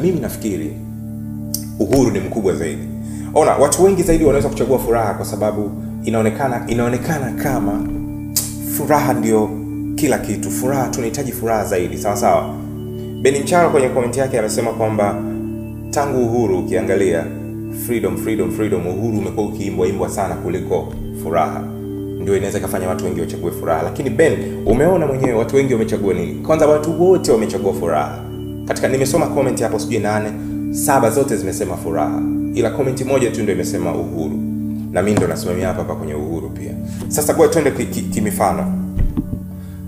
mimi nafikiri uhuru ni mkubwa zaidi. Ona, watu wengi zaidi wanaweza kuchagua furaha kwa sababu inaonekana kama furaha ndio kila kitu. Furaha, tunahitaji furaha zaidi. Sawa sawa. Beni Mcharo kwenye comment yake amesema kwamba tangu uhuru ukiangalia freedom freedom freedom, uhuru umekuwa ukiimbwa imbwa sana kuliko furaha. Ndio inaweza kufanya watu wengi wachague furaha. Lakini Ben, umeona mwenyewe watu wengi wamechagua nini? Kwanza watu wote wamechagua furaha. Katika nimesoma comment hapo sijui 8, 7 zote zimesema furaha. Ila comment moja tu ndio imesema uhuru. Na mimi ndo nasimamia hapa hapa kwenye uhuru pia. Sasa kwa twende kimifano.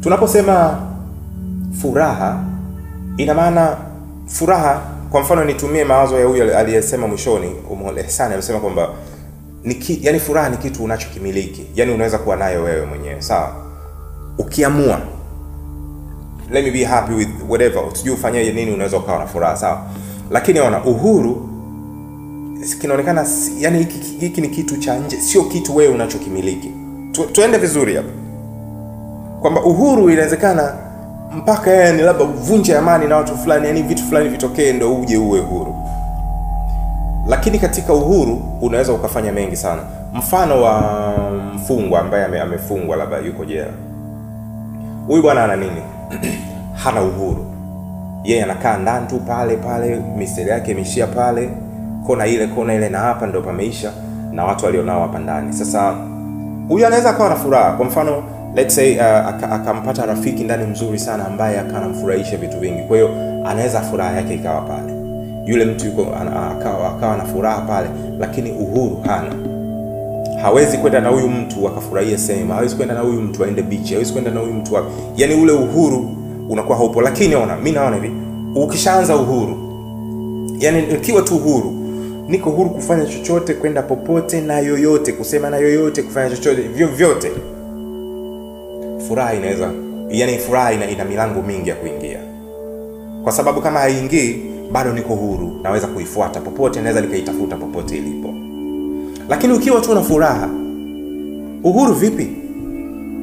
Tunaposema furaha, ina maana furaha, kwa mfano nitumie mawazo ya huyo aliyesema mwishoni, Umul Ihsan, amesema kwamba yani furaha ni kitu unachokimiliki. Yani unaweza kuwa nayo wewe mwenyewe, sawa? Ukiamua let me be happy with whatever, usijui ufanyaje nini, unaweza ukawa na furaha, sawa? Lakini ona uhuru kinaonekana yani hiki ni kitu cha nje, sio kitu wewe unachokimiliki. Tuende vizuri hapa. Kwamba uhuru inawezekana mpaka yani labda uvunje amani na watu fulani, yani vitu fulani vitokee ndio uje uwe huru. Lakini katika uhuru unaweza ukafanya mengi sana. Mfano wa mfungwa ambaye amefungwa labda yuko jela. Huyu bwana ana nini? Hana uhuru. Yeye anakaa ndani tu pale pale, miseli yake imeishia pale, kona ile na hapa ndio pameisha na watu walionao hapa ndani. Sasa huyu anaweza akawa na furaha. Kwa mfano let's say akampata rafiki ndani mzuri sana ambaye akanamfurahisha vitu vingi. Kwa hiyo anaweza furaha yake ikawa pale. Yule mtu yuko akawa na furaha pale, lakini uhuru hana. Hawezi kwenda na huyu mtu akafurahia sehemu, hawezi kwenda na huyu mtu aende beach, hawezi kwenda na huyu mtu wapi. Yani ule uhuru unakuwa haupo. Lakini ona, mimi naona hivi, ukishaanza uhuru, yani ukiwa tu uhuru, niko huru kufanya chochote, kwenda popote na yoyote, kusema na yoyote, kufanya chochote, vyovyote. Furaha inaweza, yani furaha ina milango mingi ya kuingia. Kwa sababu kama haingii, bado niko huru, naweza kuifuata popote, naweza nikaitafuta popote ilipo. Lakini ukiwa tu na furaha, uhuru vipi?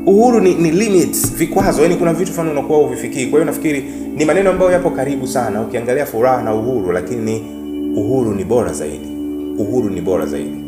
Uhuru ni limits, vikwazo, yani kuna vitu fulani unakuwa huvifikii. Kwa hiyo nafikiri ni maneno ambayo yapo karibu sana ukiangalia furaha na uhuru, lakini uhuru ni bora zaidi. Uhuru ni bora zaidi.